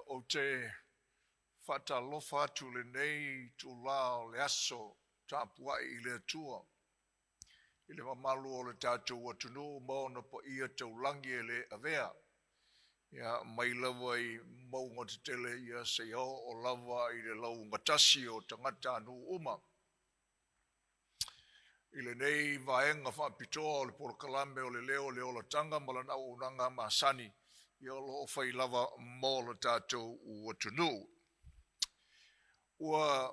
Ou te faatalofa atu i lenei itula o le aso tapuai i le Atua i le mamalu o le tatou atunuu ma ona paia taulagi e le avea, ia, mai lava i mauga tetele ia seia oo lava i le laugatasi o tagatanuu uma. I lenei vaega faapitoa o le polokalame o le Leo o le Olataga ma lana auaunaga masani, ia o lo o fai lava mo le tatou atunuu. Ua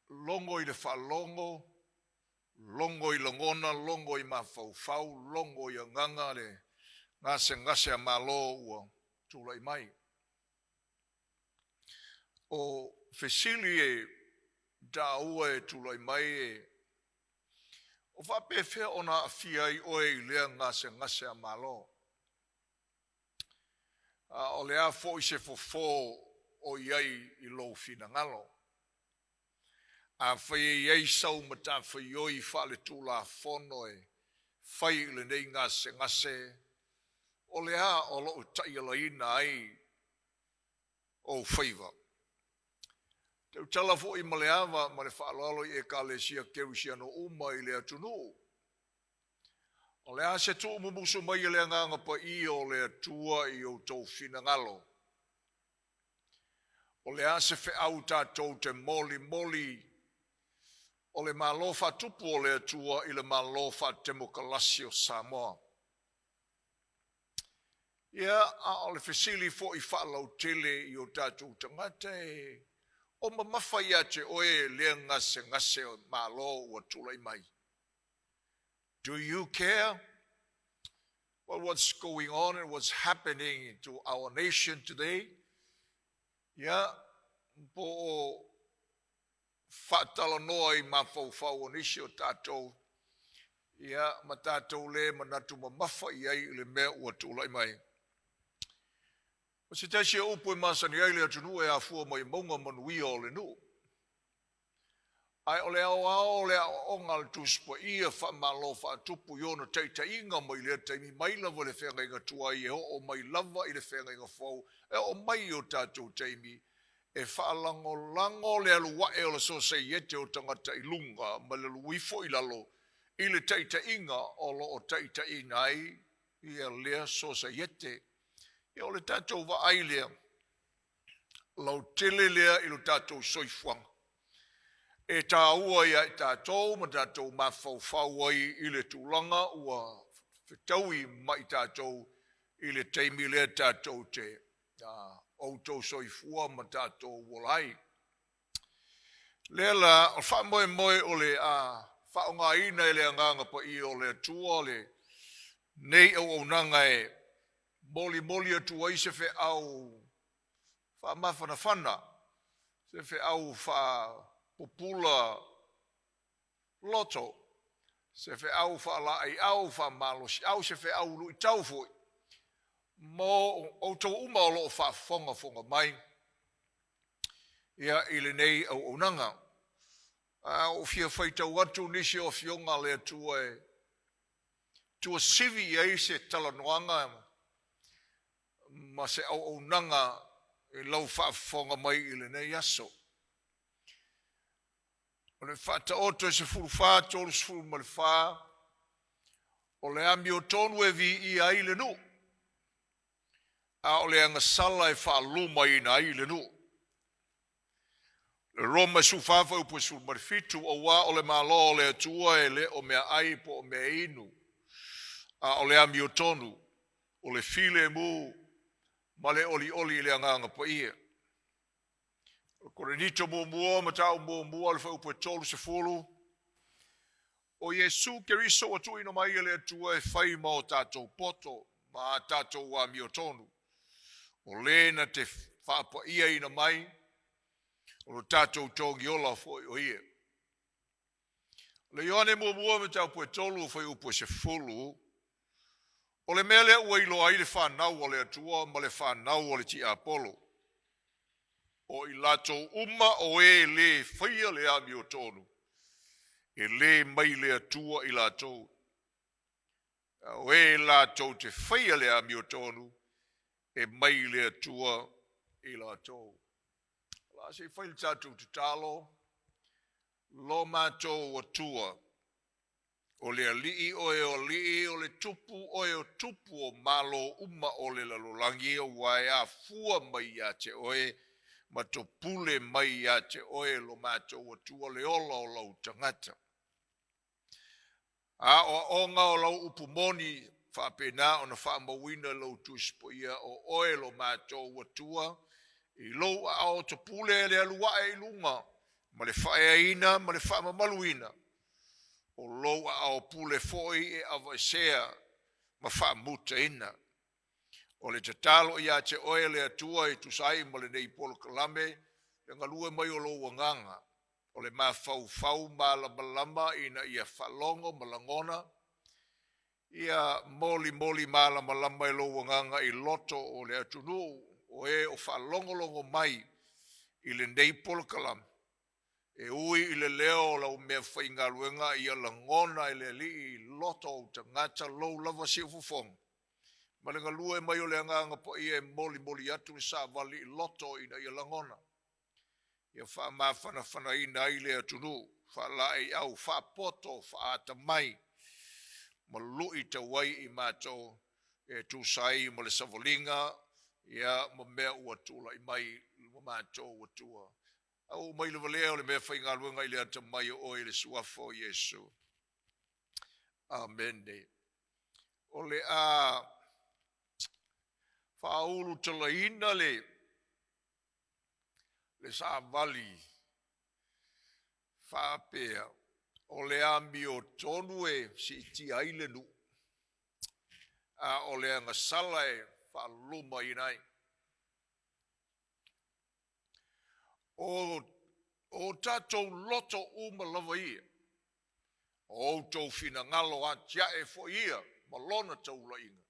logo i le faalogo, logo i lagona, logo i mafaufau, logo i agaga le gasegase a Malo ua tulai mai. O fesili e taua e tulai mai e, o faapefea ona aafia ai oe i lea gasegase a Malo? A o le a foi se fofo o i ai i lou finagalo? Afai e i ai sau matafaioi faaletulafono e fai i lenei gasegase, o le a o lo o taialaina ai ou faiva? Tautala foi ma le ava ma le faaaloalo i Ekalesia Kerisiano uma i le atunuu. O le a se tuumumusu mai e le Agaga Paia o le Atua i outou finagalo? O le a se feau tatou te molimoli o le Malo faatupu o le Atua i le Malo faatemokalasi o Samoa? Ia, a o le fesili foi faalautele i o tatou tagata e o mamafa ia te oe lea gasegase o Malo ua tulai mai. Do you care about what's going on and what's happening to our nation today? Ia, po o faatalanoa i mafaufau o nisi o tatou, ia, ma tatou le manatu mamafa i ai i le mea ua tulai mai. O se tasi o upu e masani ai le atunuu e afua mai mauga manuia o le nuu. Ae o le aoao o le aoaoga a le Tusi Paia faamalo faatupu i ona taitaiga mai lea taimi mai lava i le feagaiga tuai e oo mai lava i le feagaiga fou e oo mai i o tatou taimi, e faalagolago le alu ae o le sosaiete o tagata i luga ma le alu ifo i lalo i le taitaiga o lo o taitaiina ai ia lea sosaiete. Ia o le tatou vaai lea lautele lea i lo tatou soifuaga e taua ia i tatou ma tatou mafaufau ai i le tulaga ua fetaui ma i tatou i le taimi lea tatou te outou soifua ma tatou ola ai. Lea la, o le faamoemoe o le a faaaogaina e le Agaga Paia o le Atua le nei auaunaga e molimoli atu ai se feau faamafanafana, se feau faapupula loto, se feau faalaeiau, faamalosiau, se feau luitau foi mo outou uma o lo o faafogafoga mai ia i lenei auaunaga. A ou fia faitau atu nisi o afioga a le Atua e tuasivi i ai se talanoaga ma se auaunaga i lau faafofoga mai i lenei aso. O le Faataoto e 14, 34, o le amiotonu e viia ai le nuu, a o le agasala e faalumaina ai le nuu. Le Roma e 14 fuaiupu e 17, auā o le Malo o le Atua e le o meaai po o mea inu, a o le amiotonu, o le filemu ma le olioli i le Agaga Paia. O Korinito muamua, mataupu muamua, le fuaiupu e 30, o Iesu Keriso ua tuuina mai e le Atua e fai ma o tatou poto ma a tatou amiotonu, o le na te faapaiaina mai, o lo tatou togiola foi o ia. O le Ioane muamua, mataupu e 3, fuaiupu e 10, o le mea lea ua iloa ai le fanau a le Atua ma le fanau a le tiapolo, o i latou uma o e lē faia le amiotonu, e lē mai le Atua i latou, a o e latou te faia le amiotonu, e mai le Atua. i latou. O le a se i fai le tatou tatalo, lo matou Atua, o le Alii oe o alii, o le Tupu oe o tupu o malo uma o le lalolagi, aua e afua mai ia te oe ma topule mai ia te oe lo matou Atua le ola o lau tagata. Aoaoga o lau upu moni faapena ona faamauina i lau Tusi Paia o oe lo matou Atua i lou aao topule le alu ae i luga ma le faaeaina ma le faamamaluina o lou aao pule foi e aveesea ma faamutaina. O le tatalo ia te oe le Atua e tusa ai ma lenei polokalame, le galue mai o lou agaga, o le mafaufau malamalama ina ia faalogo ma lagona, ia molimoli malamalama e lou agaga i loto o le atunuu, o e o faalogologo mai i lenei polokalame, e ui i le leo o lau mea faigaluega, ia lagona e le Alii i loto o ou tagata lou lava siufofoga, ma le galue mai o le Agaga Paia e molimoli atu le savali i loto ina ia lagona, ia faamafanafanaina ai le atunuu, faalaeiau, faapoto, faaatamai, ma lui tau ai i matou e tusa ai ma le savaliga ia ma mea ua tulai mai ma matou Atua. Au mai lava lea o le mea faigaluega i le atamai o oe i le suafa o Iesu. Amene. O le a faaulutalaina le savali faapea o le amiotonu e siitia ai le nuu, a o le agasala e faalumaina ai. O tatou loto uma lava ia, o outou finagalo atiae foi ia ma lona taulaiga,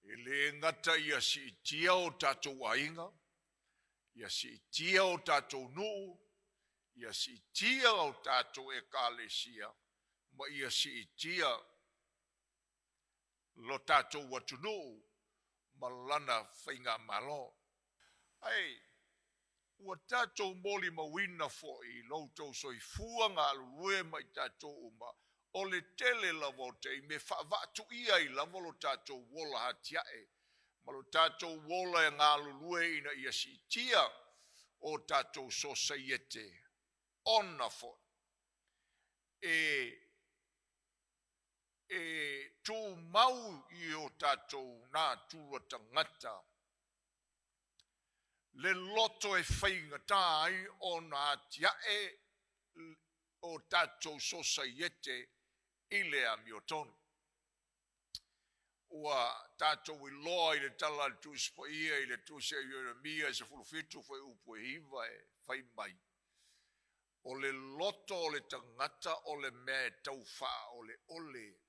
e le gata ia siitia o tatou aiga, ia siitia o tatou nuu, ia siitia o tatou ekalesia, ma ia siitia lo tatou atunuu ma lana faigamalo. Ae ua tatou molimauina foi i lo outou soifua galulue ma i tatou uma, o le tele lava o taimi e faavaatuia ai lava lo tatou ola atiae ma lo tatou ola e galulue ina ia siitia o tatou sosaiete, ona foi e tumau i o tatou natura tagata le loto e faigata ai ona atiae o tatou sosaiete i le amiotonu. Ua tatou iloa i le tala a le Tusi Paia i le Tusi a Ieremia e 17 fuaiupu e 9 e fai mai, o le loto o le tagata o le mea e tau faaoleole,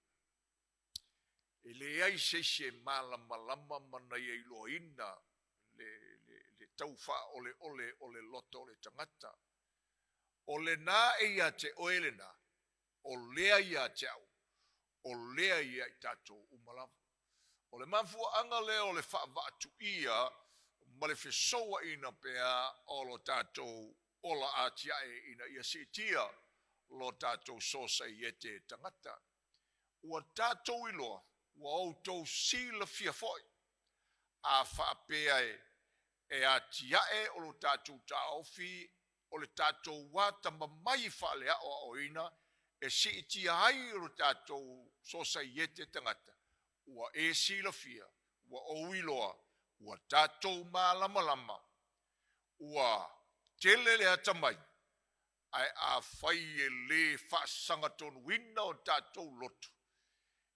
e leai se isi e malamalama ma na ia iloaina le tau faaoleole o le loto o le tagata. O lena e ia te oe lena, o lea ia te au, o lea ia i tatou uma lava. O le mafuaaga lea o le faavaatuia ma le fesouaina pea o lo tatou ola atiae ina ia siitia lo tatou sosaiete tagata. Ua tatou iloa, ua outou silafia foi, a faapea e atiae o lo tatou taofi o le tatou atamamai faaleaoaoina e siitia ai o lo tatou sosaiete tagata, ua e silafia, ua ou iloa, ua tatou malamalama, ua tele le atamai, ae afai e le faasagatonuina o tatou loto,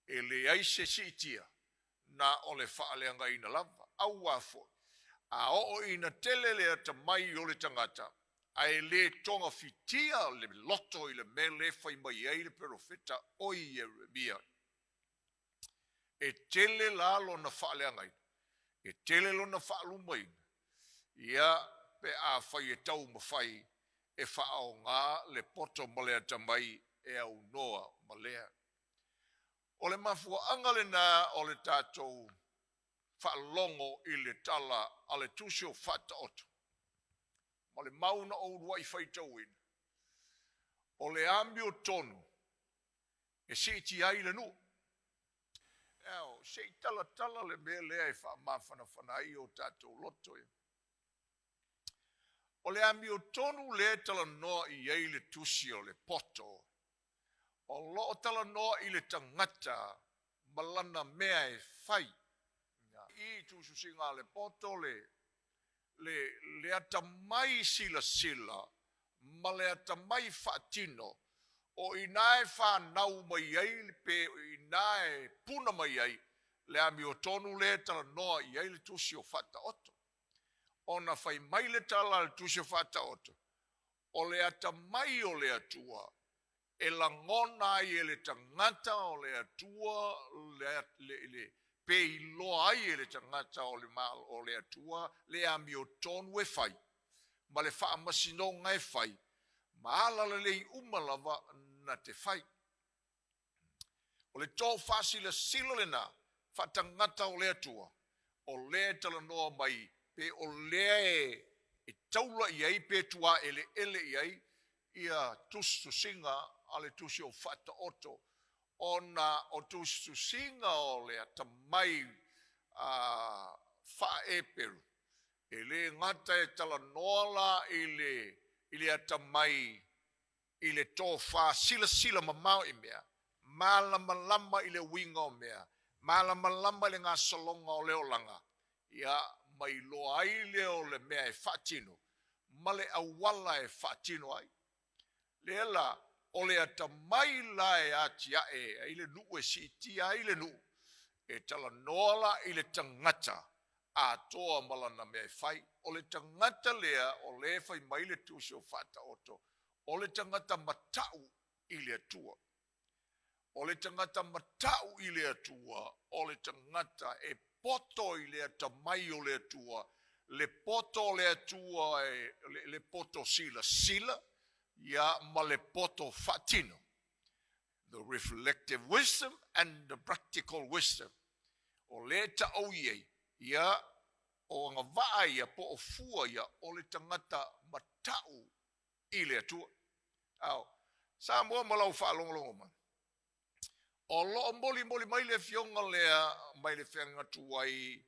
e leai se siitia, na o le faaleagaina lava. Auā foi, a oo ina tele le atamai o le tagata, ae le togafitia le loto i le mea le fai mai ai le perofeta o Ieremia, e tele la lona faaleagaina, e tele lona faalumaina, ia pe afai e taumafai e faaaoga le poto ma le atamai e aunoa ma lea. O le mafuaaga lena o le tatou Faalogo i le tala a le Tusi o Faataoto ma le mau na ou uluai faitauina, o le amiotonu e siitia ai le nuu. Ao, se i talatala le mea lea e faamafanafana ai o tatou loto ia. O le amiotonu lea e talanoa i ai le tusi o le poto, o lo o talanoa i le tagata ma lana mea e fai. I tusitusiga a le poto le, le, le atamai silasila ma le atamai faatino, o i ina e fanau mai ai pe o i ina e puna mai ai le amiotonu lea e talanoa i ai le tusi o Faataoto. Ona fai mai le tala a le tusi o Faataoto, o le atamai o le Atua e lagona ai e le tagata o le Atua le, le, le, pe iloa ai e le tagata o le, o le Atua le amiotonu e fai ma le faamasinoga e fai ma ala lelei uma lava na te fai. O le tofa silasila lena faatagata o le Atua, o lea e talanoa mai pe o lea e taula i ai pe tuaeleele i ai ia tusitusiga a le tusi o Faataoto, ona o tusitusiga o le atamai faa-Eperu, e le gata e talanoa la i le, i le atamai i le tofa silasila mamao i mea, malamalama i le uiga o mea, malamalama i le gasologa o le olaga, ia, ma iloa ai lea o le mea e faatino ma le auala e faatino ai. Lea la, o le atamai la e atiae ai le nuu e siitia ai le nuu, e talanoa la i le tagata atoa ma lana mea e fai. O le tagata lea o lea e fai mai le tusi o Faataoto, o le tagata matau i le Atua. O le tagata matau i le Atua, o le tagata e poto i le atamai o le Atua, le poto o le Atua, e, le, le poto silasila, ia, ma le poto faatino. The reflective wisdom and the practical wisdom. O lea e taou i ai, ia, o agavaa ia po o fua ia o le tagata matau i le Atua. Ao, Samoa ma lau faalogologo mai. O lo o molimoli mai le afioga lea mai le feagaiga tuai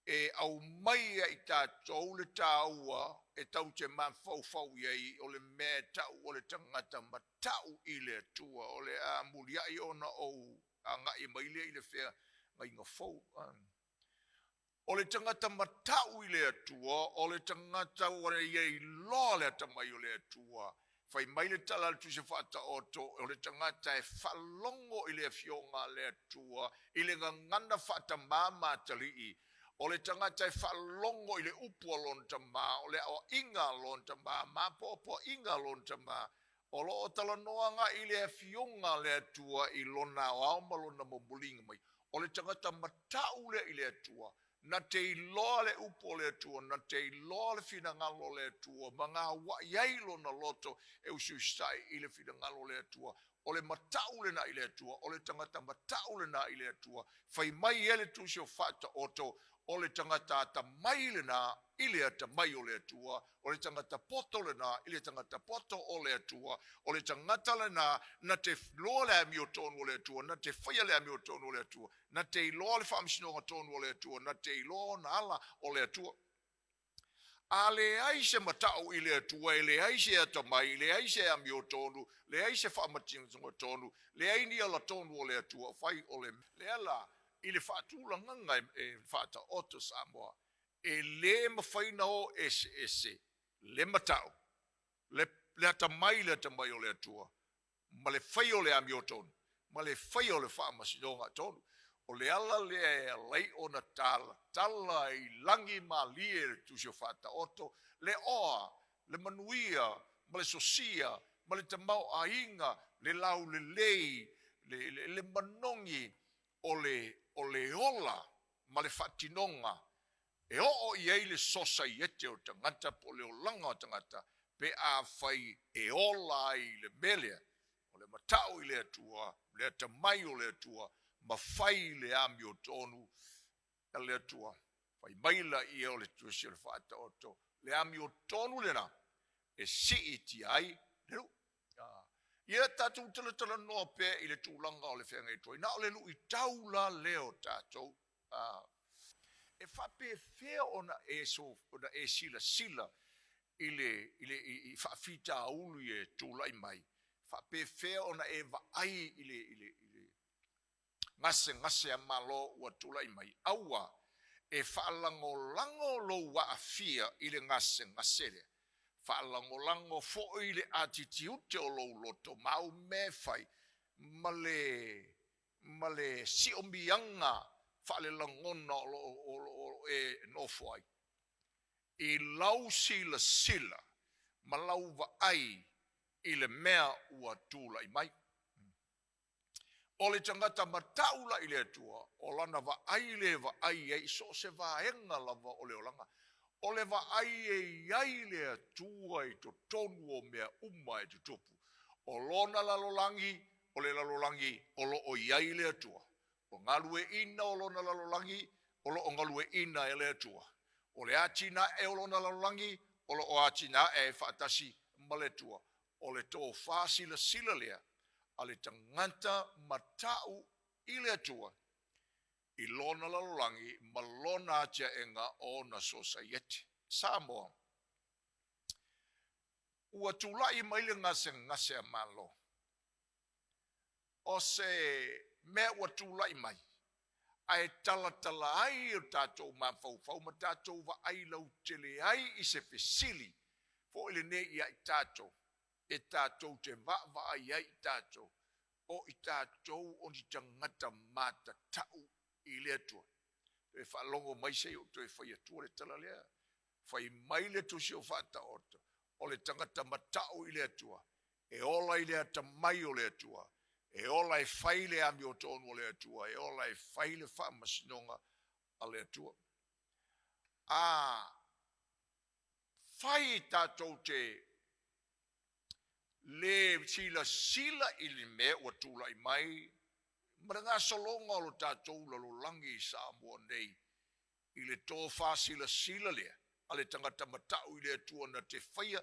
e aumai ia i tatou le taua e tatou te mafaufau i ai o le mea e tau o le tagata matau i le Atua. O le a muliai ona ou agai mai lea i le feagaiga fou. O le tagata matau i le Atua, o le tagata ua ia iloa le atamai o le Atua. Fai mai le tala a le Tusi Faataoto, o le tagata e faalogo i le afioga a le Atua, i le gagana faatamā ma atalii. O le tagata e faalogo i le upu a lona tamā, o le aoaiga a lona tamā, ma poapoaiga a lona tamā. O lo o talanoa agai i le afioga a le Atua i lona aoao ma lona momolinga mai. O le tagata matau lea i le Atua, na te iloa le upu o le Atua, na te iloa le finagalo o le Atua, ma gauai ai lona loto e usiusitai i le finagalo o le Atua. O le matau lena i le Atua, o le tagata matau lena i le Atua. Fai mai ai le Tusi o Faataoto, o le tagata atamai lena i le atamai o le Atua, o le tagata poto lena i le tagata poto o le Atua, o le tagata lena na te iloa le amiotonu o le Atua, na te faia le amiotonu o le Atua, na te iloa le faamasinoga tonu o le Atua, na te iloa ona ala o le Atua. A leai se matau i le Atua, e leai se atamai, leai se amiotonu, leai se faamasinoga tonu, leai ni ala tonu o le Atua, fai o le lea la i le faatulagaga e Faataoto Samoa, e le mafai na o eseese le matau, le, le atamai i le atamai o le Atua, ma le faia o le amiotonu, ma le faia o le faamasinoga tonu. O le ala lea e alai ona talatala i lagi malie le Tusi o Faataoto, le oa, le manuia, ma le sosia, ma le tamaoaiga, le laulelei, le, le, le manogi o le, o le ola ma le faatinoga e oo i ai le sosaiete o tagata po o le olaga o tagata pe afai e ola ai i le mea lea, o le matau i le Atua, le atamai o le Atua, ma fai le amiotonu. a le Atua, fai mai laia o le Tusi o le Faataoto, le amiotonu lena e siitia ai le lu'i. Ia tatou talatalanoa pea i le tulaga o le feagai tuai, na o le luitau la lea o tatou. E faapefea ona e, ona e silasila i le, i le i, i faafitauli e tulai mai, faapefea ona e vaai i le, i le, i le gasegase a Malo ua tulai mai, aua e faalagolago lou aafia i le gasegase lea, faalagolago foi le atitiute o lou loto ma au mea e fai ma le ma le siomiaga faalelagona o lo o e nofo ai i lau silasila ma lau vaai i le mea ua tulai mai. O le tagata matau la i le Atua, o lana vaai le vaai ai i so o se vaega lava o le olaga. O le vaai e i ai le Atua i totonu o mea uma e tutupu. O lona lalolagi, o le lalolagi o lo o i ai le Atua. O galueaiina o lona lalolagi, o lo o galueaiina e le Atua. O le atinae o lona lalolagi, o lo o atinae faatasi ma le Atua. O le tofa silasila lea a le tagata matau i le Atua i lona lalolagi ma lona atiaega o ona sosaiete. Samoa, ua tulai mai le gasegase a Malo. O se mea ua tulai mai ae talatala ai o tatou mafaufau ma tatou vaai lautele ai i se fesili foi lenei ia i tatou e tatou te vaavaai ai i tatou, o i tatou o ni tagata matatau i le Atua. Toe faalogo mai se i ou toe fai atua le tala lea. Fai mai le Tusi o Faataoto, o le tagata matau i le Atua, e ola i le atamai o le Atua, e ola e fai le amiotonu o le Atua, e ola e fai le faamasinoga a le Atua. A fai tatou te lē silasila i le mea ua tulai mai ma le gasologa o lo tatou lalolagi i Samoa nei i le tofa silasila lea a le tagata matau i le Atua na te faia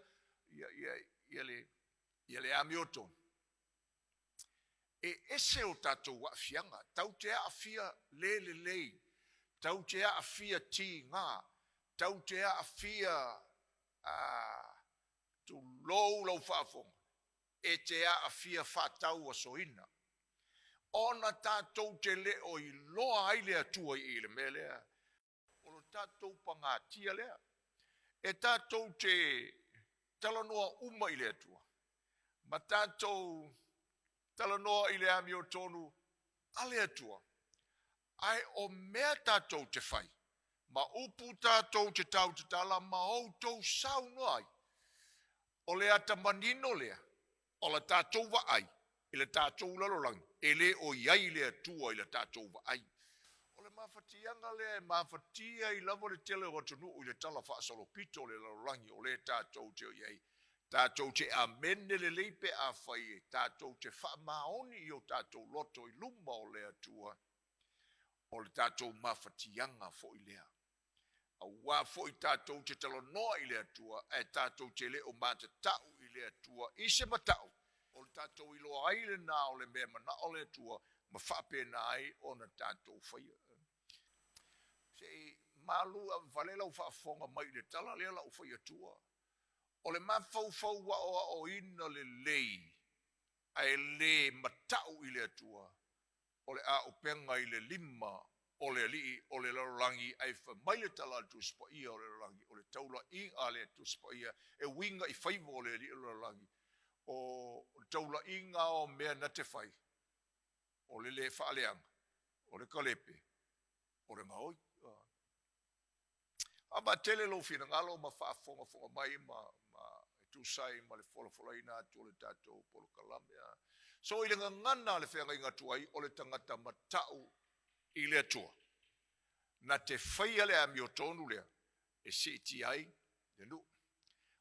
ia, ia, ia le, ia le amiotonu. E ese o tatou aafiaga, tau te aafia le lelei, tau te aafia tiga, tau te aafia tulou lau faafofoga, e te aafia faatauasoina, ona tatou te le o iloa ai le Atua i le mea lea. O lo tatou pagatia lea, e tatou te talanoa uma i le Atua, ma tatou talanoa i le amiotonu a le Atua, ae o mea tatou te fai, ma upu tatou te tautatala ma outou saunoa ai, o le ata manino lea o la tatou vaai i le tatou lalolagi, e le o i ai le Atua i la tatou vaai. O le mafatiaga lea e mafatia ai lava le tele o atunuu i le tala faasolopito o le lalolagi o lea tatou te o i ai. Tatou te amene lelei pe afai e tatou te faamaoni i o tatou loto i luma o le Atua, o le tatou mafatiaga foi lea. Auā foi tatou te talanoa i le Atua, ae tatou te le o matatau i le Atua i se matau, o le tatou iloa ai lena o le mea e manao le Atua ma faapena ai ona tatou faia. Se i malu avefale lau faafofoga mai i le tala lea la ou fai atua. O le mafaufau aoaoina lelei ae le matau i le Atua, o le auupega i le lima o le alii o le lalolagi, ae fai mai le tala a le Tusi Paia o le lalolagi, o le taulaiga a le Tusi Paia e uiga i faiva o le alii o le lalolagi, o le taulaiga o mea na te fai, o le le faaleaga, o le kalepe, o le gaoi. Faavaatele lou finagalo ma faafogafoga mai ma, ma e tusa ai ma le folafolaina atu o le tatou polokalame. So i le gagana a le feagaiga tuai, o le tagata matau i le Atua, na te faia le amiotonu lea e siitia ai le nuu.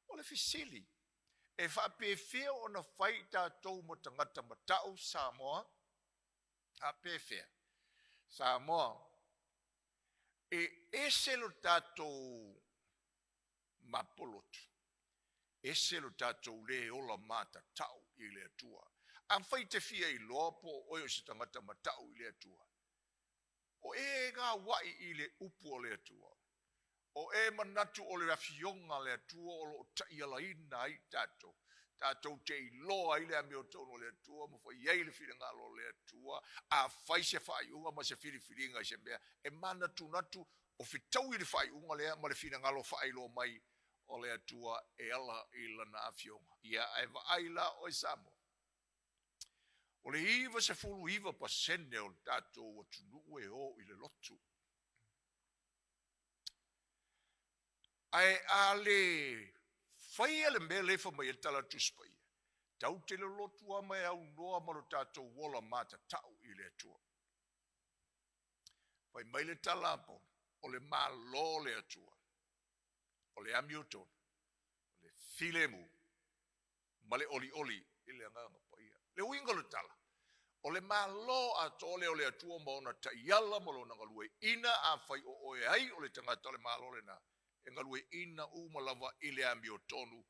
O le fesili, e faapefea ona fai tatou ma tagata matau Samoa? Faapefea? Samoa. E ese lo tatou mapolotu, ese lo tatou le ola matatau i le Atua. Afai e te fia iloa po o oe o se tagata matau i le Atua, o e gauai i le upu o le Atua, o e manatu o le Afioga a le Atua o lo o taialaina ai tatou, tatou te iloa ai le amiotonu o le Atua ma fai ai le finagalo o le Atua. Afai se faaiuga ma se filifiliga i se mea, e manatunatu o fetaui le faaiuga lea ma le finagalo faailoa mai o le Atua e ala i Lana Afioga. Ia, ae vaai la oe Samoa, o le 99% o le tatou atunuu e o i le lotu. Ae a le faia le mea lea e fai mai ai le Tala a le Tusi Paia, tatou te lolotu lava ma e aunoa ma lo tatou ola matatau i le Atua. Fai mai le tala a Paulo, o le Malo o le Atua, o le amiotonu, o le filemu, ma le olioli i le Agaga Paia. Le uiga o le tala, o le Malo atoa lea o le Atua ma ona taiala ma lona galueaiina, afai o oe ai o le tagata o le Malo lena, e galueaiina uma lava i le amiotonu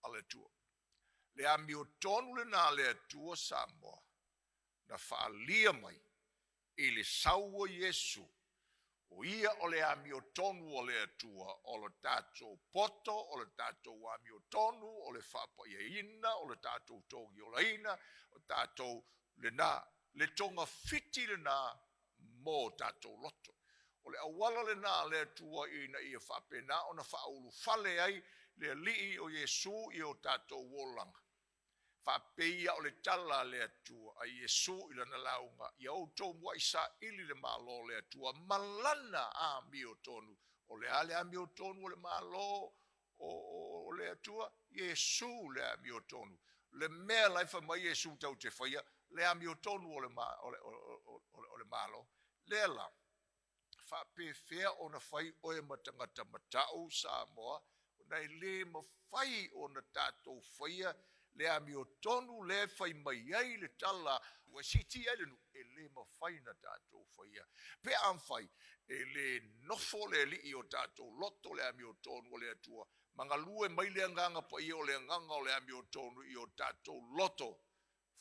a le Atua. Le amiotonu lena a le Atua Samoa, na faaalia mai i le sau o Iesu, o ia o le amiotonu o le Atua, o le tatou poto, o le tatou amiotonu, o le faapaiaina, o le tatou togiolaina, o tatou lena, le togafiti lena mo tatou loto. O le auala lena a le Atua ina ia faapena ona faaulufale ai le Alii o Iesu i o tatou olaga. Faapei o le tala a le Atua a Iesu i lana lauga, Ia outou muai saili le Malo o le Atua ma lana amiotonu. O le a le amiotonu o le Malo o le Atua? Iesu le amiotonu. Le mea la e fai mai Iesu tatou te faia, le amiotonu o le Malo. Lea la, faapefea ona fai oe ma tagata matau Samoa, ona e le mafai ona tatou faia le amiotonu lea e fai mai ai le tala ua siitia ai le nuu, e le mafai ona tatou faia. Pe afai e le nofo le Alii o tatou loto le amiotonu o le Atua, ma galue mai le Agaga Paia o le agaga o le amiotonu i o tatou loto,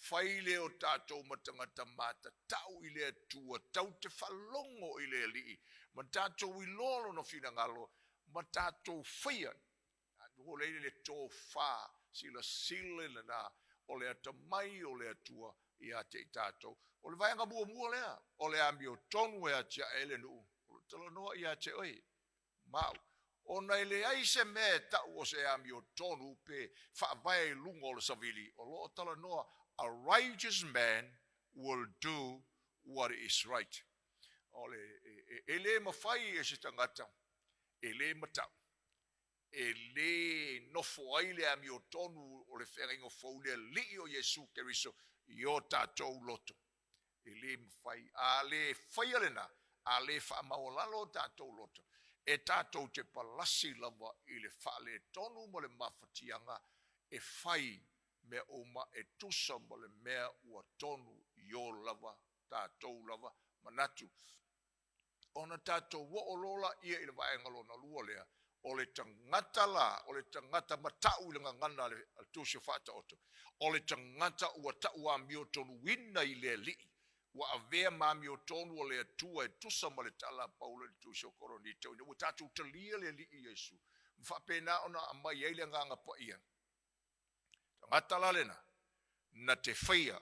Fai lea o tatou ma tagata matatau i le Atua, tatou te faalogo i le Alii, ma tatou iloa Lona finagalo, ma tatou faia. Ua lelei le tofa silasila lena o le atamai o le Atua ia te i tatou. O le vaega muamua lea, o le amiotonu e atiae ai le nuu, o lo o talanoa ia te oe. Ma au, ona e leai se mea e tau o se amiotonu pe faavae i luga o le savili, o lo o talanoa, A righteous man will do what is right. O le, e, e le mafai e se tagata e le matau, e le nofo ai le amiotonu o le feagaiga fou le Alii o Iesu Keriso i o tatou loto. E le mafai. A le faia lena, a le faamaualalo o tatou loto, e tatou te palasi lava i le faaletonu ma le mafatiaga e fai mea uma e tusa ma le mea ua tonu i o lava tatou lava manatu. Ona tatou oo loa laia i le vaega lona lua lea, o le tagata la, o le tagata matau i le gagana a le Tusi o Faataoto, o le tagata ua tauamiotonuina i le Alii, ua avea ma amiotonu o le Atua e tusa ma le tala a Paulo i le Tusi o Koronito, ina ua tatou talia le Alii Iesu, ma faapena ona aumai ai le Agaga Paia. Tagata la lena, na te faia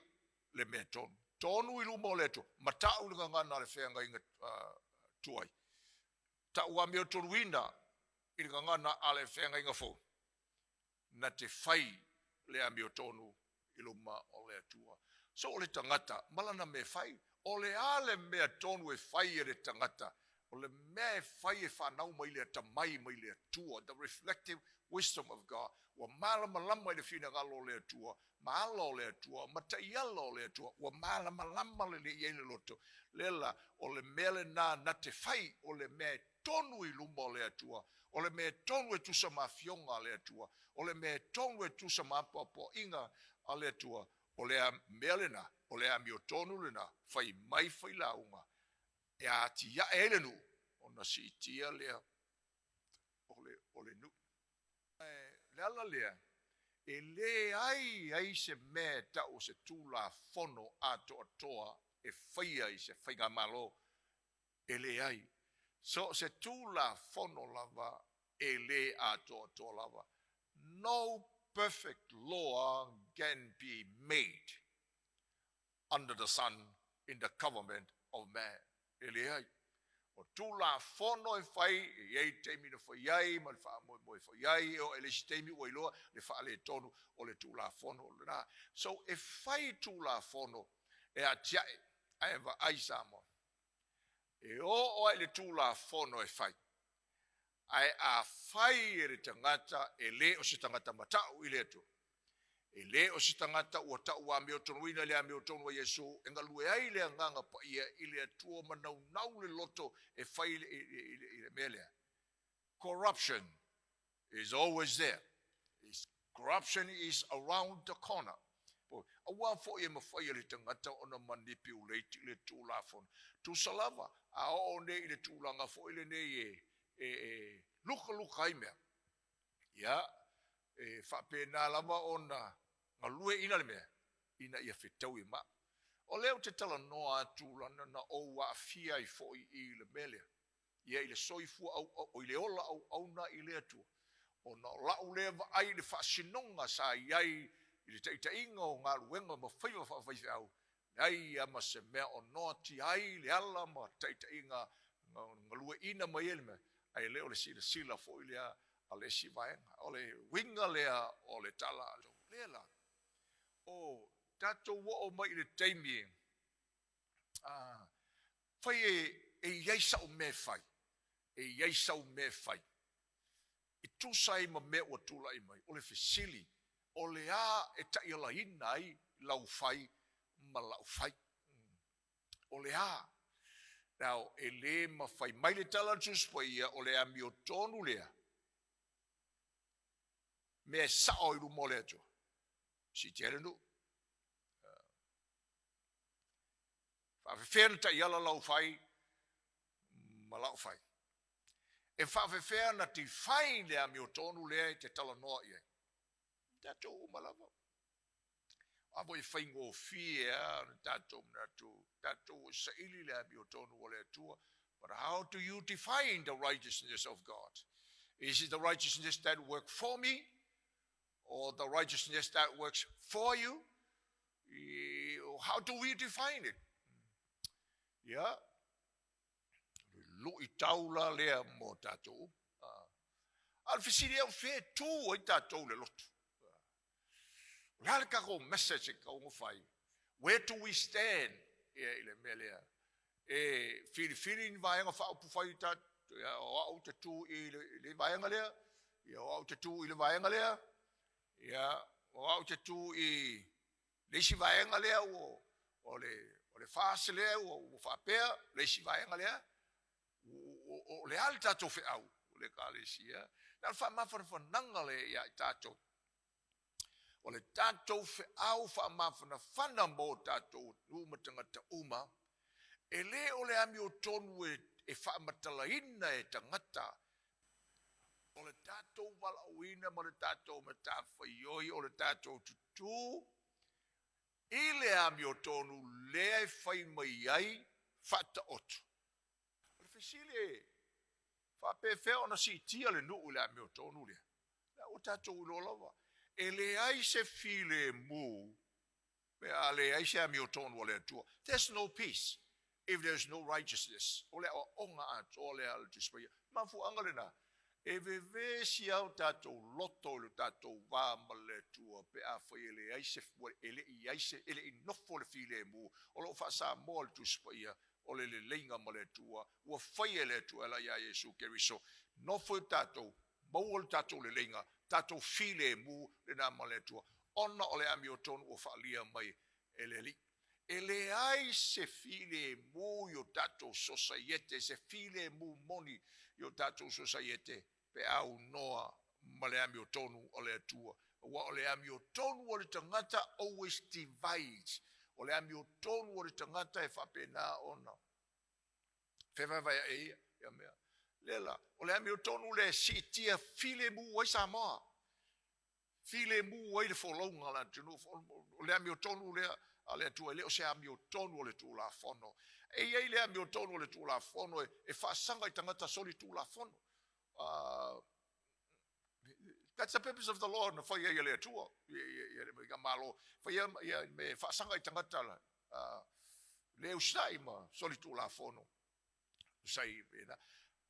le mea tonu. Tonu i luma o le Atua, matau i le gagana a le feagaiga tuai. Tau amiotonuina i le gagana a le feagaiga fou, na te fai le amiotonu i luma o le Atua. So o le tagata ma lana mea e fai. O le a le mea tonu e fai e le tagata? O le mea e fai e fanau mai le atamai mai le Atua, the reflective wisdom of God. Ua malamalama i le finagalo o le Atua, ma ala o le Atua, ma taiala o le Atua. Ua malamalama lelei i ai le loto. Lea la, o le mea lena na te fai, o le mea e tonu i luma o le Atua, o le mea e tonu e tusa ma afioga a le Atua, o le mea e tonu e tusa ma apoapoaiga a le Atua, o le mea lena, o le amiotonu lena, fai mai failauga e atiae ai le nuu, ona Ona siitia lea o le, o le nuu. O le ala lea, e leai ai se mea e tau o se Tulafono atoatoa e faia i se faigamalo. E leai. So o se Tulafono lava e le atoatoa lava. No perfect law can be made under the sun in the government of man. E leai. O Tulafono e fai, e i ai taimi na fai ai ma le faamoemoe e fai ai, e oo i le isi taimi ua iloa le faaletonu o le Tulafono lena. So e fai Tulafono e atiae ae vaai Samoa. E oo lava i le Tulafono e fai, Ae afai e le tagata e le o se tagata matau i le Atua, e le o se tagata ua tau amiotonuina i le amiotonu a Iesu, e galue ai le Agaga Paia i le Atua ma naunau le loto e fai i le mea lea. Corruption is always there. Corruption is around the corner. Aua foi e mafai e le tagata ona manipulate le Tulafono. Tusa lava, a oo nei i le tulaga foi lenei e, e, e lukaluka ai mea, ia, e faapena lava ona galueaiina le mea ina ia fetaui ma. O lea ou te talanoa atu lana na ou aafia ai foi i le mea lea. Ia i le soifua auau, i le ola auauna i le Atua, ona o la'u lea vaai i le faasinoga sa i ai i le taitaiga o galuega ma faiva faafaifeau, leai lava ma se mea o noatia ai le ala ma taitaiga galueaiina mai ai le mea, ae le o le silasila foi lea a le isi vaega. O le uiga lea o le tala lea la, o tatou oo mai i le taimi Fai e i ai sa'u mea e fai, e i ai sau mea e fai e tusa ai ma mea ua tulai mai. O le fesili, o le a e taialaina ai lau fai ma la'u fai? O le a? Now, e lē mafai mai le tala a le Tusi Paia, o le amiotonu lea mea e sa'o i luma o le Atua. Siitia ai le nuu. Faafefea ona taiala lau fai ma lau fai? E faafefea ona define le amiotonu lea e te talanoa i ai? Tatou uma lava. A foi e faigofie lava ona tatou manatu, tatou saili le amiotonu o le Atua. But how do you define the righteousness of God? Is it the righteousness that work for me or the righteousness that works for you? How do we define it? Ia, luitau la lea mo tatou. A o le fesili au fea e tu ai tatou i le lotu? O le a le tatou message e tatau ona fai? Where do we stand ia i le mea lea? E filifili ni vaega faaupufai tatou, ia, o au te tu i le, le vaega lea, ia, o au te tu i le vaega lea, ia, o au te tu i le isi vaega lea ua, o le, o le FAST lea ua, ua faapea, le isi vaega lea, o le a le tatou feau o le Ekalesia? Na o le faamafanafanaga lea ia i tatou. O le tatou feau faamafanafana mo tatou atunuu ma tagata uma, e le o le amiotonu e, e faamatalaina e tagata. O le tatou valaauina ma le tatou matafaioi o le tatou tutū i le amiotonu lea e fai mai ai faataoto. O le fesili e faapefea ona siitia le nuu i le amiotonu lea? Lea ua tatou iloa lava, e leai se filemu pe a leai se amiotonu a le Atua. There's no peace if there's no righteousness. O le aoaoga atoa lea a le Tusi Paia. Mafuaaga lena, e vevesi lava o tatou loto i lo tatou va ma le Atua pe afai e leai se, e le i ai se, e le i nofo le filemu. O lo o faa-Samoa le Tusi Paia, o le leleiga ma le Atua, ua faia e le Atua e ala iā Iesu Keriso. Nofo i tatou, maua le tatou leleiga, tatou filemu lena ma le Atua, ona o le amiotonu ua faaalia mai e le Alii. E leai se filemu i o tatou sosaiete, se filemu moni i o tatou sosaiete pe a aunoa ma le amiotonu o le Atua. Aua o le amiotonu o le tagata always divides. O le amiotonu o le tagata e faapena ona fevaevaeaʻe ia mea. Lea la, o le amiotonu lea e siitia filemu ai Samoa, filemu ai le folauga a le atunuu. O le amiotonu lea a le Atua, e le o se amiotonu o le Tulafono. E i ai le amiotonu o le Tulafono e faasaga i tagata soli Tulafono. That's the purpose of the law na fai ai e le Atua ia le Malo, faia ia me faasaga i tagata le usitai ma soli Tulafono. Sai,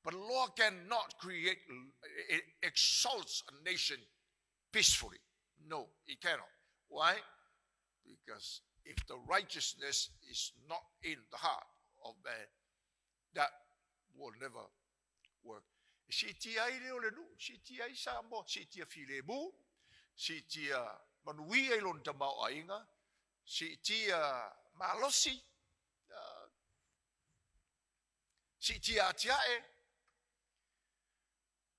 but law cannot create, it exalts a nation peacefully. No, it cannot. Why? Because if the righteousness is not in the heart of man, that will never work. E siitia ai lea o le nuu, siitia ai Samoa, siitia filemu, siitia manuia i lona tamaoaiga, siitia malosi, siitia atiae,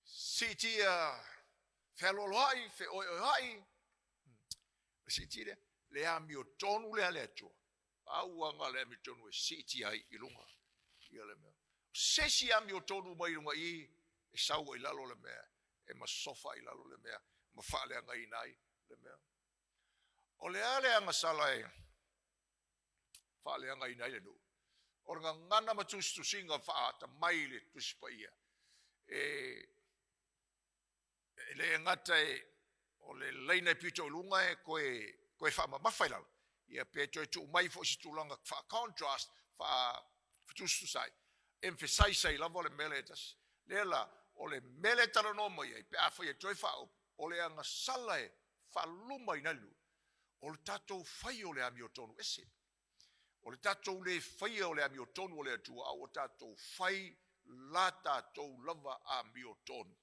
siitia fealoaloai, feoeoeai, siitia lea, le amiotonu lea le Atua. Auaga le amiotonu e siitia ai i luga ia le mea. Se isi amiotonu mai luga i e sau ai lalo le mea, e masofa ai lalo le mea, ma faaleagaina ai le mea. O le a le agasala e faaleagaina ai le nuu? O le gagana ma tusitusiga faatamai i le Tusi Paia. E le gata e o le laina e pito i luga e toe faamamafa i lalo, ia pe toe tuu mai foi se tulaga faa-contrast, faa-fetustusai, emphasize ai lava le mea lea e tasi. Lea la, o le mea lea e talanoa mai ai, pe afai e toe faaopo, o le agasala e faalumaina ai le nuu, o le tatou fai o le amiotonu ese. O le tatou le faia o le amiotonu o le Atua, a ua tatou fai la tatou lava amiotonu.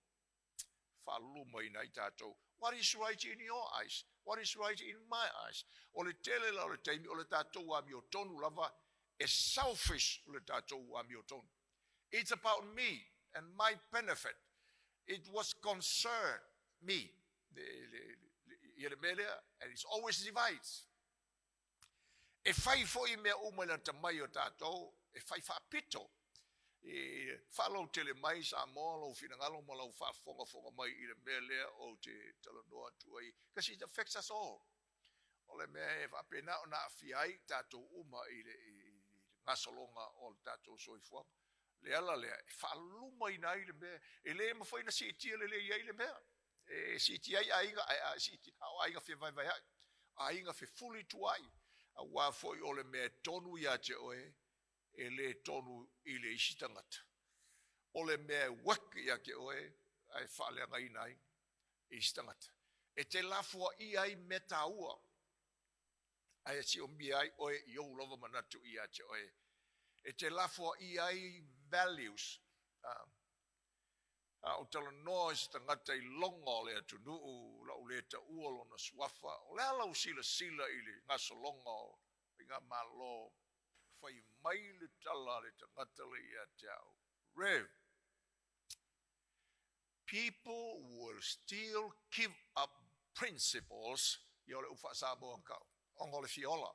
Faalumaina ai tatou. What is right in your eyes? What is right in my eyes? O le tele la o le taimi, o le tatou amiotonu lava, e selfish le tatou amiotonu. It's about me and my benefit. It was concern me. Ia le mea lea, and it's always divides. E fai foi mea uma i le atamai o tatou, e fai faapito. E faalautele mai Samoa lou finagalo ma lau faafogafoga mai i le mea lea ou te talanoa atu ai. Because it affects us all. O le mea e faapena ona aafia ai tatou uma i le gasologa o le tatou soifuaga. Le ala lea, e faalumaina ai le mea, e le mafai na siitia lelei ai le mea. E siitia ai aiga, a o aiga fevaevaeai, aiga fefulituaai, auā foi o le mea e tonu ia te oe, e le tonu i le isi tagata. O le mea e work ia te oe, ae faaleagaina ai isi tagata. E te lafoaia ai mea taua, ae siomia ai oe i ou lava manatu ia te oe. E te lafoaia ai values. A ou talanoa i se tagata i loga o le atunuu, lau le taua lona suafa, o le a lau silasila i le gasologa o faigamalo? Fai mai le tala a le tagata le ia te au, Rev, people will still give up principles, ia o le upu faa-Samoa kau, ona o le fia ola.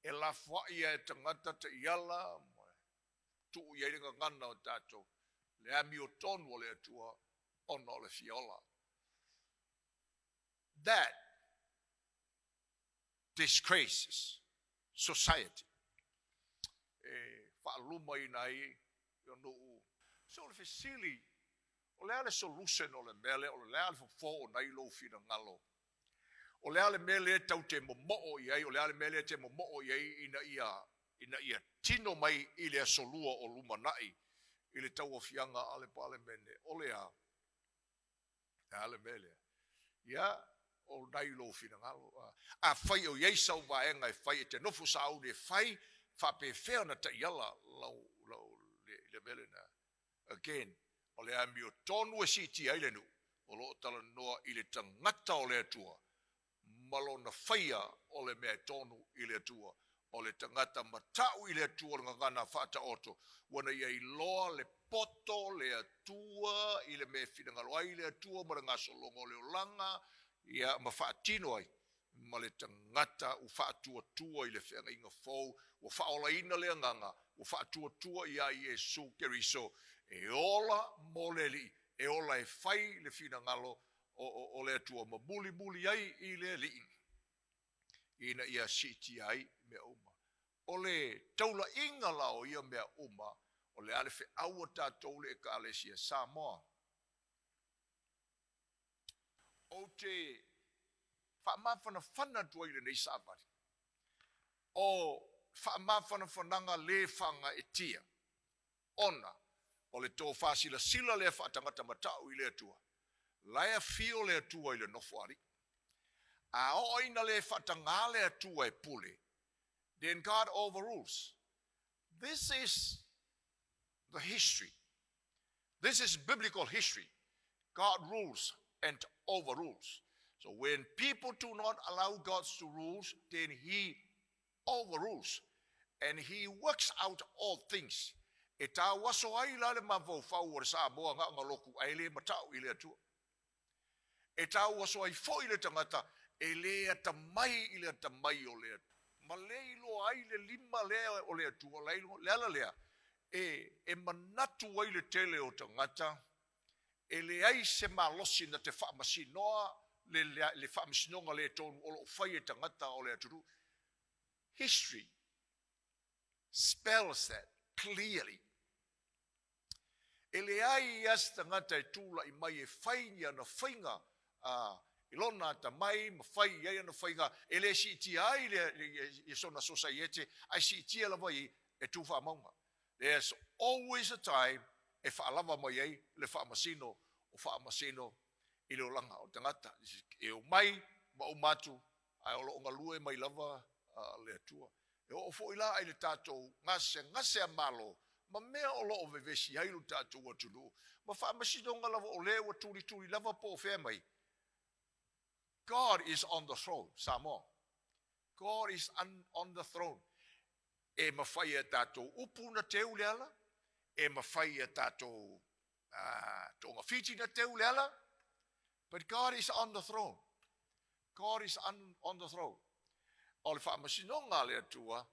E lafoai e tagata taiala, tuu i ai le gagana o tatou, le amiotonu o le Atua, ona o le fia ola. That disgraces society. E faalumaina ai o nuu. So o le fesili, o le a le solution o le mea lea, o le a le fofo o nai lou finagalo? O le a le mea lea tau te momoo i ai, o le a le mea lea te momoo i ai ina ia tino mai i le aso lua o lumanai i le tauaofiaga a le Palemene, o le a? A le mea lea. Ia, o nai lou finagalo. A fai o iai sau vaega e fai e te nofo sauni e fai, faapefea na taiala lau, lau, le mea lena. Again, o le amiotonu e siitia ai le nuu, o lo o talanoa i le tagata o le Atua, ma lona faia o le mea e tonu i le Atua. O le tagata matau i le Atua o le gagana faataoto, ua na ia iloa le poto le Atua i le mea e finagalo ai le Atua ma le gasologa o le olaga, ia ma faatino ai ma le tagata ua faatuatua i le feagaiga fou, ua faaolaina le agaga. ua faatuatua iā Iesu Keriso e ola mo le Alii, e ola e fai le finagalo o le Atua ma mulimuli ai i le Alii ina ia siitia ai mea uma. O le taulaiga la o ia mea uma, o le a le feau a tatou le Ekalesia Samoa? Ou te faamafanafana atu ai i lenei savali, o faamafanafanaga le faagaeetia, ona o le tofa silasila lea faatagata matau i le Atua, la e afio le Atua i le nofoalii. A oo ina le faatagā le Atua e pule, then God overrules. This is the history. This is biblical history. God rules and overrules. So when people do not allow God to rule, then he overrules and he works out all things. E tauaso ai la le mafaufau o le Samoa gaogaloku ae le matau i le Atua. E tauaso ai foi le tagata e le atamai i le atamai o le Atua. Ma le iloa ai le lima lea o le Atua, le ala lea e manatu ai le tele o tagata e leai se malosi na te faamasinoa le faamasinoga le tonu o lo o fai e tagata o le atunuu. History spells that clearly. E leai lava se tagata e tulai mai e fai ni ana faiga i lona atamai ma fai i ai ana faiga e le siitia ai le sona sosaiete ae siitia lava i e tu faamauga. There's always a time e faalava mai ai le faamasino o faamasino i le olaga o le tagata. E omai ma uma atu ae o lo o galue mai lava le Atua. E oo foi la i le tatou gasegase a Malo ma mea o lo o vevesi ai lo tatou atunuu ma faamasinoga lava o lea ua tulituli lava po o fea mai. God is on the throne, Samoa. God is on the throne. E mafai e a tatou upu na teu le ala, e mafai e a tatou togafiti na teu le ala, but God is on the throne. God is on the throne. O le faamasinoga a le Atua,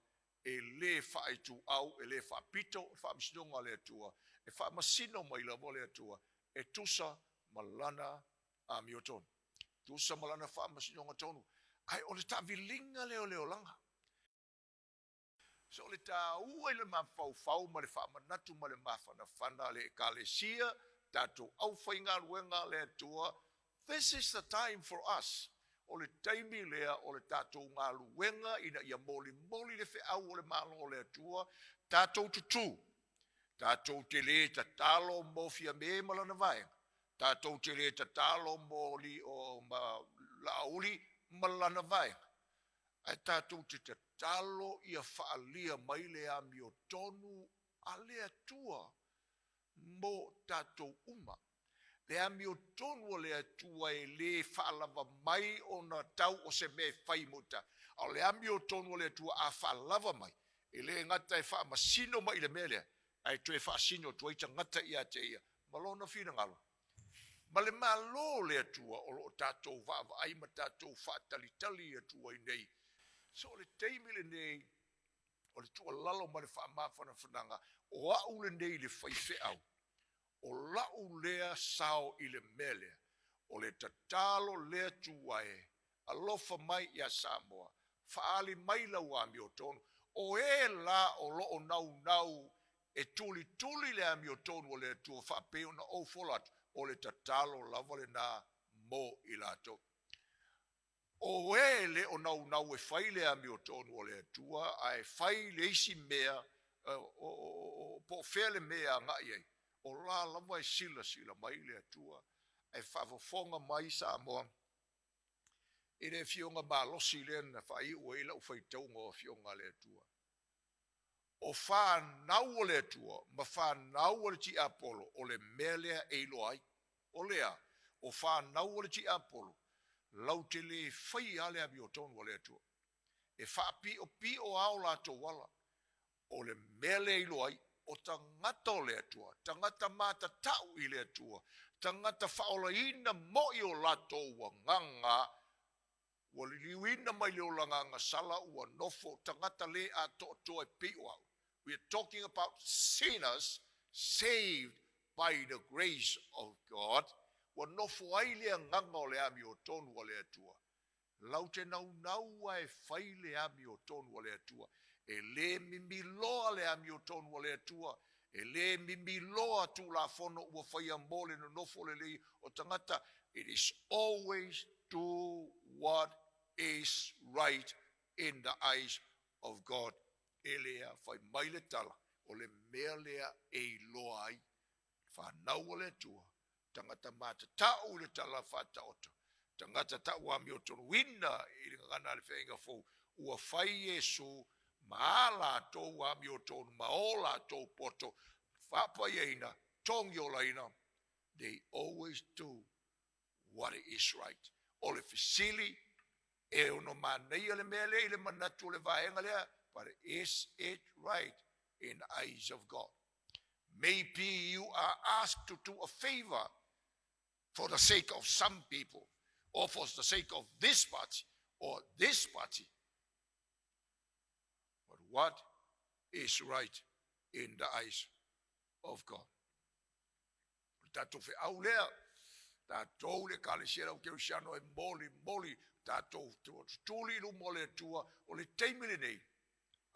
e le faaituau, e le faapito le faamasinoga a le Atua, e faamasino mai lava le Atua, e tusa ma lana amiotonu, tusa ma lana faamasinoga tonu. Ae o le taaviliga lea o le olaga. So o le taua i le mafaufau ma le faamanatu ma le mafanafana a le Ekalesia, tatou aufaigaluega a le Atua, this is the time for us. O le taimi lea o le tatou galuega ina ia molimoli le feau o le Malo o le Atua, tatou tutū, tatou te le tatalo mo Fiame ma lana vaega, tatou te le tatalo mo ma Laauli ma lana vaega, Ae tatou te tatalo ia faaalia mai le amiotonu a le Atua mo tatou uma. Le amiotonu a le Atua e le faalava mai ona tau o se mea e fai mo tatou. A o le amiotonu a le Atua a faalava mai, e le gata e faamasino mai i le mea lea, ae toe faasino atu ai tagata ia te ia ma lona finagalo. Ma le Malo o le Atua o lo o tatou vaavaai ma tatou faatalitali atu ai nei. So o le taimi lenei o le tuualalo ma le faamafanafanaga, o au lenei le faifeau, o la'u lea sao i le mea lea, o le tatalo lea Atua e, alofa mai iā Samoa, faaali mai lau amiotonu, o e la o lo o naunau e tulituli le amiotonu o le Atua faapei ona ou fola atu, o le tatalo lava lenā mo i latou. O e e le o naunau e fai le amiotonu o le Atua, ae fai le isi mea, po o fea le mea e agai ai, o la lava e silasila mai le Atua, ae faafofoga mai Samoa i le Afioga malosi lea na faaiu ai lau faitauga o Afioga a le Atua. O fanau o le Atua ma fanau o le tiapolo, o le mea lea e iloa ai. O le a? O fanau o le tiapolo, latou te le faia lava le amiotonu a le Atua. E faapiopio lava o latou ala. O le mea lea e iloa ai, o tagata o le Atua, tagata matatau i le Atua, tagata faaolaina moi o latou agaga, Ua liliuina mai le olaga agasala ua nofo tagata le atoatoa e pei o au. We are talking about sinners saved by the grace of God. Ua nofo ai le agaga o le amiotonu a le Atua. Lau te naunau a e fai le amiotonu a le Atua. E le mimiloa le amiotonu a le Atua. E le mimiloa Tulafono ua faia mo le nonofo lelei o tagata. It is always do what is right in the eyes of God. E le a fai mai le tala, o le mea lea e iloa ai fanau a le Atua, tagata matatau i le tala faataoto, tagata tauamiotonuina i le gagana a le feaiga fou, ua fai Iesu ma a latou amiotonu ma o latou poto faapaiaina, togiolaina, they always do what is right. O le fesili, e ono manaia le mea lea i le manatu o le vaega lea, but is it right in the eyes of God? Maybe you are asked to do a favor for the sake of some people, or for the sake of this party, or this party. But what is right in the eyes of God? O le tatou feau lea, tatou le Ekalesia lau Kerisiano e molimoli tatou tutuli i luma o le Atua, o le taimi lenei,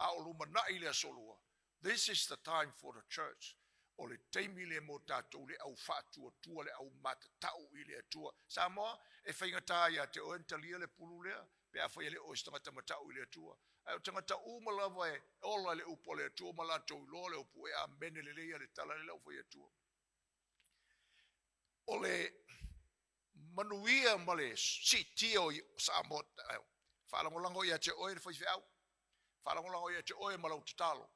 a o lumanai le Aso Lua. This is the time for the church. O le taimi lea mo tatou le au faatuatua, le au matatau i le Atua. Samoa, e faigata ia te oe ona talia le pulu lea, pe afai e le o oe se tagata matau i le Atua. Ae o tagata uma lava e ola i le upu a le Atua ma latou iloa le upu e amene lelei a le tala lea ua fai Atua. O le manuia ma le siitia o Samoa, faalagolago ia te oe le faifeau, faalagolago ia te oe ma lau tatalo,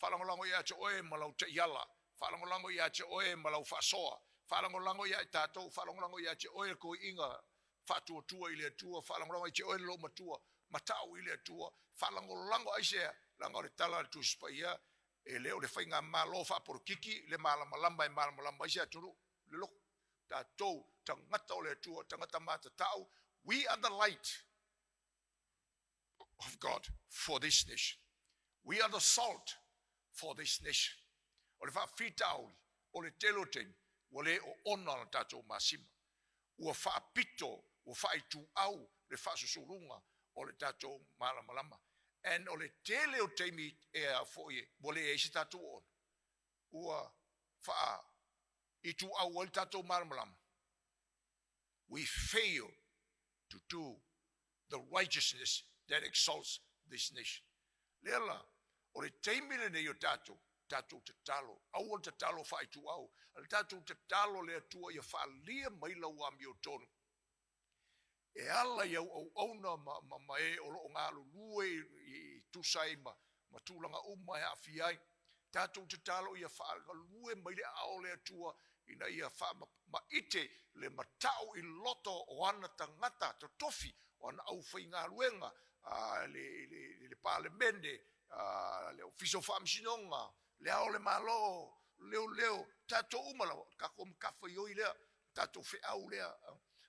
faalagolago ia te oe ma lau taiala, faalagolago ia te oe ma lau faasoa, faalagolago ia i tatou, faalagolago ia te oe le toeaiina faatuatua i le Atua, faalagolago ia te oe le loomatua, matau i le Atua, faalagolago aisea, leaga o le tala a le Tusi Paia, e le o le faigamalo faapolokiki le malamalama e malamalama ai se atunuu, le loto. Tatou, tagata o le Atua, tagata matatau, we are the light of God for this nation. We are the salt for this nation. O le faafitauli, o le tele o taimi, ua le oona le tatou masima. Ua faapito, ua faaituau le faasusuluga o le tatou malamalama. And o le tele o taimi e a foi ua leai se tatou oona, ua faaituau ai le tatou malamalama. We fail to do the righteousness that exalts this nation. Lea la, o le taimi lenei o tatou, tatou tatalo, aua le tatalo faaituau, a le tatou tatalo le Atua ia faaalia mai lau amiotonu e ala i au auauna ma, ma, ma e o lo o galulue i tusa ai ma, ma tulaga uma e aafia ai. Tatou tatalo ia faagalue mai le aao o le Atua ina ia faamaite le matau i loto o ana tagata totofi, o ana aufaigaluega, le, le, le Palemene, le Ofisa o Faamasinoga, le Ao o le Malo, leoleo, tatou uma lava, o le tatou matafaioi lea, tatou feau lea,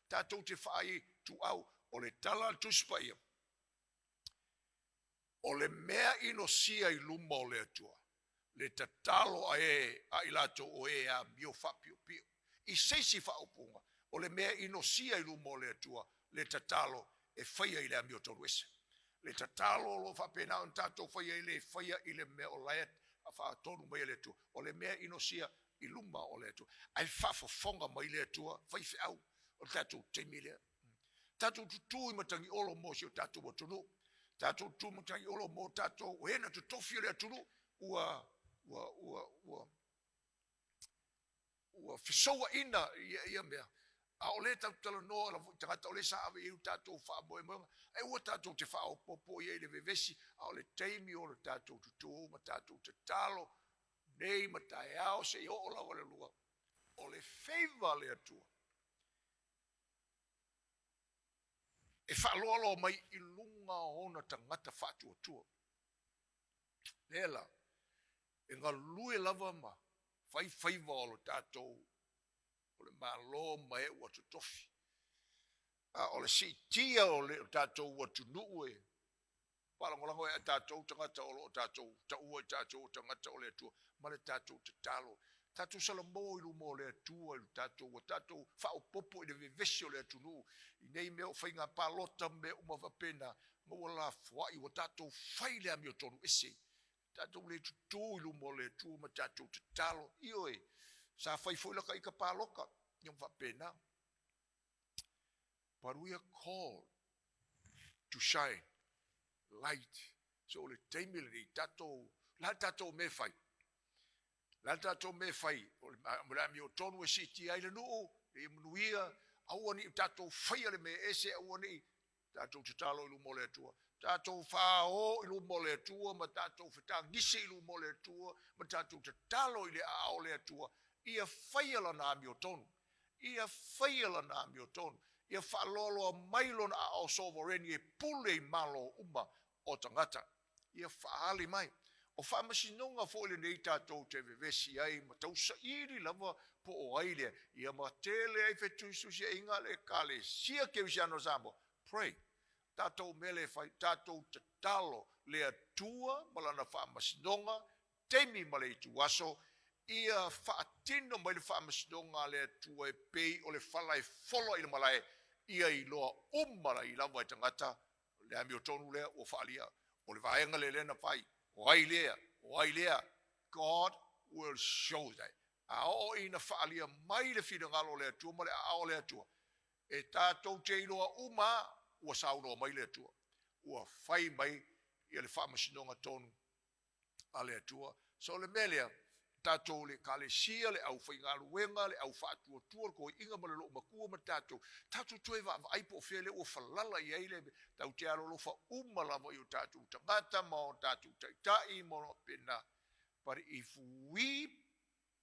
tatou te faaituau, o le tala a le Tusi Paia, O le mea inosia i luma o le Atua, le tatalo a e a i latou o e amio faapiopio. I se isi faaupuga, o le mea inosia i luma o le Atua, le tatalo e faia i le amiotonu ese. Le tatalo o lo o faapena ona tatou faia e le faia i le mea o la e faatonu mai e le Atua. O le mea inosia i luma o le Atua. Ae faafofoga mai le Atua, faifeau, o le tatou taimi lea. Tatou tutū i matagiolo mo si o tatou atunuu. Tatou tutū i matagiolo mo tatou o e na totofi o le atunuu ua ua ua ua ua fesouaina ia ia mea. A o lea tatou talanoa lava foi i tagata o lea sa ave i ai o tatou faamoemoega, ae aua tatou te faaopoopo i ai i le vevesi, a o le taimi o le tatou tutū ma tatou tatalo nei ma taeao seia oo lava le lua o le favour a le Atua. E faaloaloa mai i luga o ona tagata faatuatua. Lea la, e galue lava ma fai faiva o lo tatou o le Malo ma e ua totofi. A o le siitia o le tatou atunuu e Faalagolago ai a tatou tagata o lo o tatou taua i tatou o tagata o le Atua ma le tatou tatalo. Tatou salamo i luma o le Atua i le tatou, ua tatou faaopoopo i le vevesi o le atunuu i nei mea o faiga palota ma mea uma faapena, ma ua lafoai, ua tatou fai le amiotonu ese. Tatou le tutū i luma o le Atua ma tatou tatalo. Ioe, sa fai foi laka ita palota, ia ma faapena. But we are called to shine light. So o le taimi lenei, tatou, la tatou mea fai. La tatou mea fai, o le amiotonu e siitia ai le nuu, ia manuia, aua ne i tatou faia le mea ese, aua ne i tatou tatalo i luma o le Atua. Tatou faaoo i luma o le Atua ma tatou fetagisi i luma o le Atua ma tatou tatalo i le aao o le Atua, ia faia lana amiotonu. Ia faia lana amiotonu. Ia faaloaloa mai lona aao sovereign e pule i malo uma o tagata. Ia faaali mai. O faamasinoga foi lenei tatou te vevesi ai ma tausaili lava po o ai lea, ia ma tele ai fetusitusiaiga a le Ekalesia Kerisiano o Samoa. Pray. Tatou mea lea e fai, tatou tatalo le Atua ma lana faamasinoga, taimi ma le ituaso, ia faatino mai le faamasinoga a le Atua e pei o le fala e fola i le malae, ia iloa uma ai lava e tagata le amiotonu lea ua faaalia, o le vaega lea lea na fai, o ai lea, o ai lea. God will show that. A oo ina faaalia mai le finagalo o le Atua ma le aao o le Atua, e tatou te iloa uma ua saunoa mai le Atua, ua fai mai ia le faamasinoga tonu a le Atua. So o le mea lea, tatou le Ekalesia, le aufaigaluega, le au faatuatua, le toeaiina ma le loomatua ma tatou, tatou toe vaavaai po o fea lea ua falala i ai le, tatou te alolofa uma lava i o tatou tagata ma o tatou taitai ma o faapena. But if we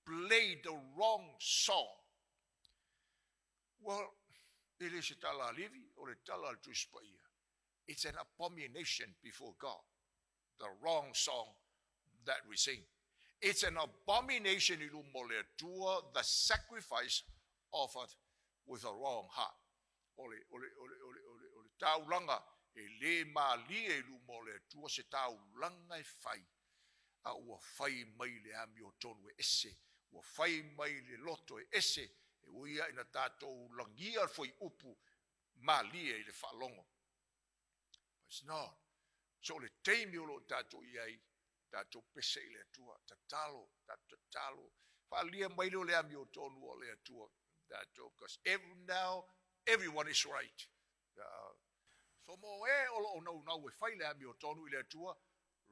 play the wrong song, well, e le se tala a Levi, o le tala a le Tusi Paia. It's an abomination before God. The wrong song that we sing. It's an abomination i luma o le Atua, the sacrifice offered with a wrong heart. O le, o le, o le, o le, o le, o le taulaga e le malie i luma o le Atua se taulaga e fai, a ua fai mai le amiotonu e ese, ua fai mai le loto e ese, e ui lava ina tatou lagia le fuaiupu malie i le faalogo. But it's not. So o le taimi o lo o tatou i ai, tatou pese i le Atua, tatalo, tatou tatalo, faaalia mai lea o le amiotonu o le Atua. Tatou, because every now, everyone is right. So mo e o lo o naunau e fai le amiotonu i le Atua,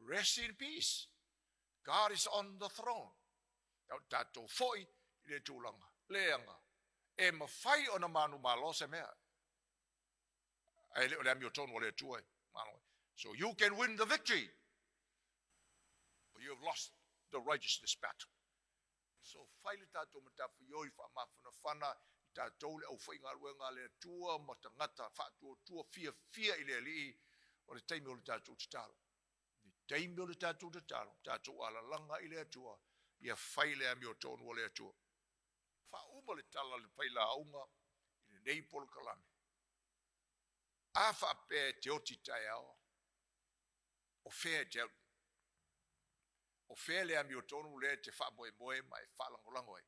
rest in peace. God is on the throne. Tau tatou foi i le tulaga leaga e mafai ona manumalo se mea. Ae le o le amiotonu o le Atua e malo ai. So you can win the victory, but you have lost the righteousness battle. So fai le tatou matafaioi faamafanafana i tatou le aufaigaluega a le Atua ma tagata faatuatua fiafia i le Alii o le taimi o le tatou tatalo. Le taimi o le tatou tatalo, tatou alalaga i le Atua, ia fai le amiotonu o le Atua. Faauma le tala a le failauga i lenei polokalame. A faapea e te oti taeao, o fea e te alu? O fea le amiotonu lea e te faamoemoe ma e faalagolago ai?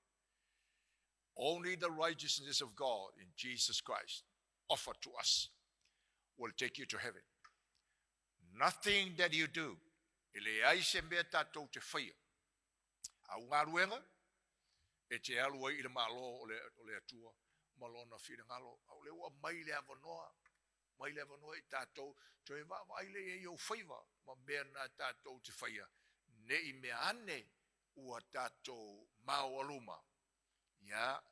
Only the righteousness of God in Jesus Christ offered to us will take you to heaven. Nothing that you do, e leai se mea tatou te faia. Au galuega e te alu ai i le Malo o le, o le Atua ma lona finagalo. A o lea ua aumai le avanoa, mai le avanoa i tatou, toe vaavaai lea i ai i ou faiva ma mea na tatou te faia, ne i mea ane ua tatou maoaluma, ia,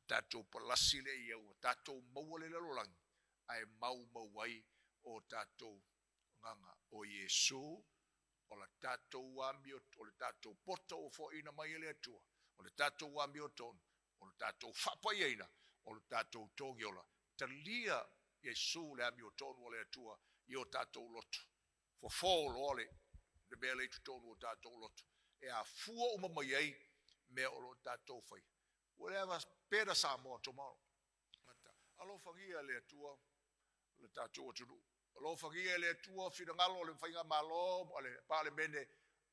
tatou palasi lea ia ua tatou maua le lalolagi, ae maumau ai o tatou agaga. O Iesu O le tatou amio, o le tatou poto ua foaiina mai e le Atua, o le tatou amiotonu, o le tatou faapaiaina, o le tatou togiola. Talia Iesu le amiotonu o le Atua i o tatou loto. Fofo loa le, le mea lea i totonu o tatou loto, e afua uma mai ai mea o lo o tatou faia. We'll have a better Samoa tomorrow. Alofagia e le Atua le tatou atunuu. Alofagia e le Atua finagalo o le Faigamalo ma le Palemene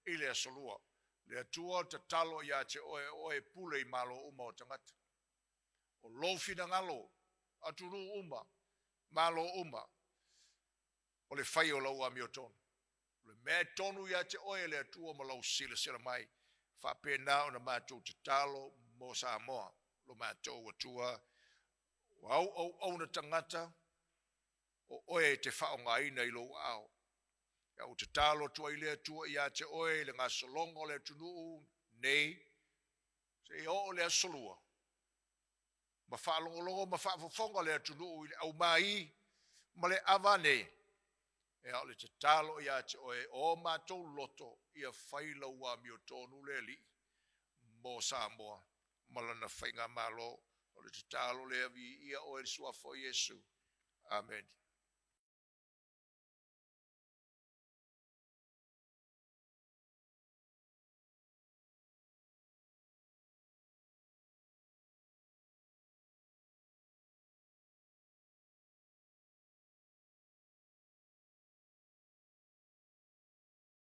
i le Aso Lua. Le Atua tatalo ia te oe, o oe e pule i malo uma o tagata. O lou finagalo, atunuu uma, malo uma, o le fai o lau amiotonu. O le mea e tonu ia te oe le Atua ma lau silasila mai, faapena ona matou tatalo mo Samoa, lo matou Atua, o au auauna tagata, o oe e te faaaogaina i lou aao. Ia ou tatalo atu ai le Atua ia te oe i le gasologa o le atunuu nei, seia oo i le Aso Lua, ma faalogologo ma faafofoga le atunuu i le aumai ma le avane, ea o le tatalo ia te oe, o matou loto, ia fai lau amiotonu le Alii mo Samoa ma lana faigamalo. O le tatalo lea, viia oe i le suafa o Iesu. Amene.